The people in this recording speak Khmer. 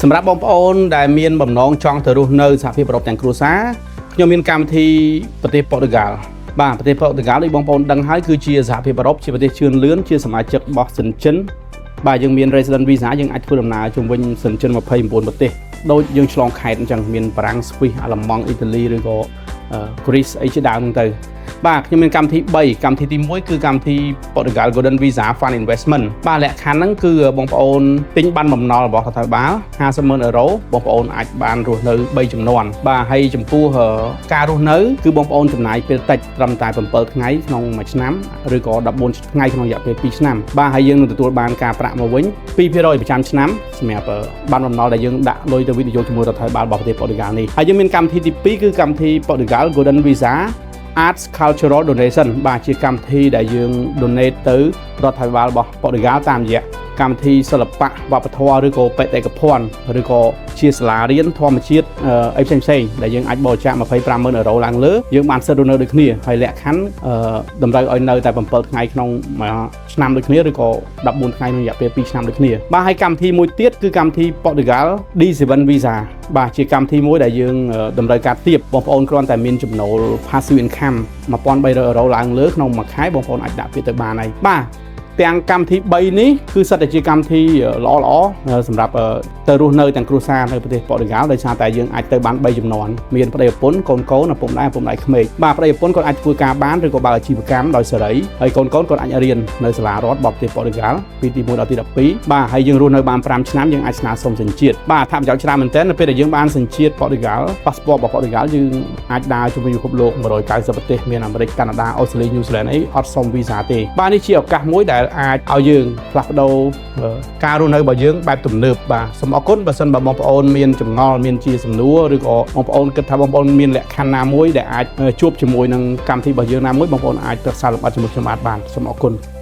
សម្រាប់បងប្អូនដែលមានបំណងចង់ទៅរស់នៅសហភាពអឺរ៉ុបទាំងគ្រួសារខ្ញុំមានកម្មវិធីប្រទេសប៉ូទុយហ្គាល់បាទប្រទេសប៉ូទុយហ្គាល់ដូចបងប្អូនដឹងហើយគឺជាសហភាពអឺរ៉ុបជាប្រទេសជឿនលឿនជាសមាជិករបស់សិនជិនបាទយើងមាន Resident Visa យើងអាចធ្វើដំណើរជុំវិញសិនជិន29ប្រទេសដូចយើងឆ្លងខេត្តអញ្ចឹងមានបារាំងស្វីសអាល្លឺម៉ង់អ៊ីតាលីឬក៏ក្រីសអីជាដើមហ្នឹងទៅបាទខ្ញុំមានកម្មវិធី3កម្មវិធីទី1គឺកម្មវិធី Portugal Golden Visa Fund Investment បាទលក្ខខណ្ឌហ្នឹងគឺបងប្អូនទិញបានបំណុលរបស់រដ្ឋាភិបាល50ម៉ឺនអឺរ៉ូបងប្អូនអាចបានរស់នៅ3ចំនួនបាទហើយចំពោះការរស់នៅគឺបងប្អូនចំណាយពេលតិចត្រឹមតែ7ថ្ងៃក្នុងមួយឆ្នាំឬក៏14ថ្ងៃក្នុងរយៈពេល2ឆ្នាំបាទហើយយើងនឹងទទួលបានការប្រាក់មកវិញ2%ប្រចាំឆ្នាំសម្រាប់បានបំណុលដែលយើងដាក់លុយទៅវិនិយោគជាមួយរដ្ឋាភិបាលរបស់ប្រទេសប៉ូទុយហ្គាល់នេះហើយយើងមានកម្មវិធីទី2គឺកម្មវិធី Portugal Golden Visa Arts Cultural Donation បាទជាកម្មវិធីដែលយើង donate ទៅរដ្ឋាភិបាលរបស់ប៉ូទុយហ្គាល់តាមរយៈកម្មវិធីសិល្បៈវប្បធម៌ឬក៏បេតិកភណ្ឌឬក៏ជាសាលារៀនធម្មជាតិអីផ្សេងផ្សេងៗដែលយើងអាចបរិច្ចាគ25ម៉ឺនអឺរ៉ូឡើងលើយើងបានសិទ្ធិរស់នៅដូចគ្នាហើយលក្ខខណ្ឌតម្រូវឲ្យនៅតែ7ថ្ងៃក្នុងមួយឆ្នាំដូចគ្នាឬក៏14ថ្ងៃក្នុងរយៈពេល2ឆ្នាំដូចគ្នាបាទហើយកម្មវិធីមួយទៀតគឺកម្មវិធី Portugal D7 Visa បាទជាកម្មវិធីមួយដែលយើងតម្រូវការទៀបបងប្អូនគ្រាន់តែមានចំណូល passive income 1300អឺរ៉ូឡើងលើក្នុងមួយខែបងប្អូនអាចដាក់ពាក្យទៅបានហើយបាទទាំងកម្មវិធី3នេះគឺសិតតែជាកម្មវិធីល្អល្អសម្រាប់ទៅរស់នៅទាំងគ្រួសារនៅប្រទេសប៉ូទុយហ្គាល់ដោយសារតែយើងអាចទៅបាន3ចំនួនមានប្តីប្រពន្ធកូនកូនឪពុកម្ដាយឪពុកម្ដាយក្មេកបាទប្តីប្រពន្ធគាត់អាចធ្វើការបានឬក៏បើកអាជីវកម្មដោយសេរីហើយកូនកូនគាត់អាចរៀននៅសាលារដ្ឋរបស់ប្រទេសប៉ូទុយហ្គាល់ពីទី1ដល់ទី12បាទហើយយើងរស់នៅបាន5ឆ្នាំយើងអាចស្នើសុំសញ្ជាតិបាទអត្ថប្រយោជន៍ច្រើនមែនទែននៅពេលដែលយើងបានសញ្ជាតិប៉ូទុយហ្គាល់ប៉ាសពតរបស់ប៉ូទុយហ្គាល់យើងអាចដើរជុំវិញពិភពលោក190ប្រទេសមានអាមេរិកកាណាដាអូស្ត្រាលីញូហ្សេឡង់អីអត់សុំវីសាទេបាទនេះជាឱកាសមួយដែលអាចឲ្យយើងផ្លាស់ប្ដូរការរស់នៅរបស់យើងបែបទំនើបបាទសូមអរគុណបើសិនបើបងប្អូនមានចម្ងល់មានជាសំណួរឬក៏បងប្អូនគិតថាបងប្អូនមានលក្ខខណ្ឌណាមួយដែលអាចជួបជាមួយនឹងកម្មវិធីរបស់យើងណាមួយបងប្អូនអាចប្រឹក្សាលម្អិតជាមួយខ្ញុំបាទបានសូមអរគុណ។